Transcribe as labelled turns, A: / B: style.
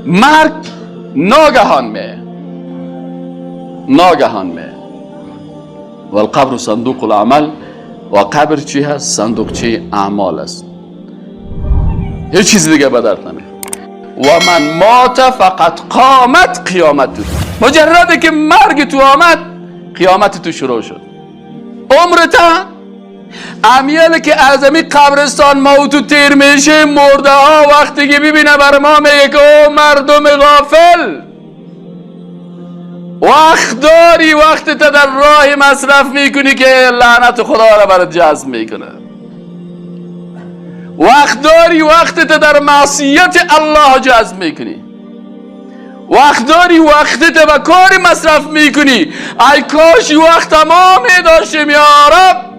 A: مرگ ناگهان می، ناگهان می. و القبر صندوق العمل. و قبر چی هست؟ صندوق چی؟ اعمال است. هیچ چیز دیگه به درد نمیخوره. و من مات فقط قامت قیامت. مجرده که مرگ تو آمد، قیامت تو شروع شد. عمرت امیال که از امی قبرستان ما تو تیر میشه، مرده ها وقتی که ببینه بر ما میگه که او مردم غافل، وقت داری، وقت تا در راه مصرف میکنی که لعنت خدا را برات جذب میکنه. وقت داری، وقت تا در معصیت الله جذب میکنی. وقت داری، وقت تا به کار مصرف میکنی. ای کاش وقت ما میداشتیم یا رب.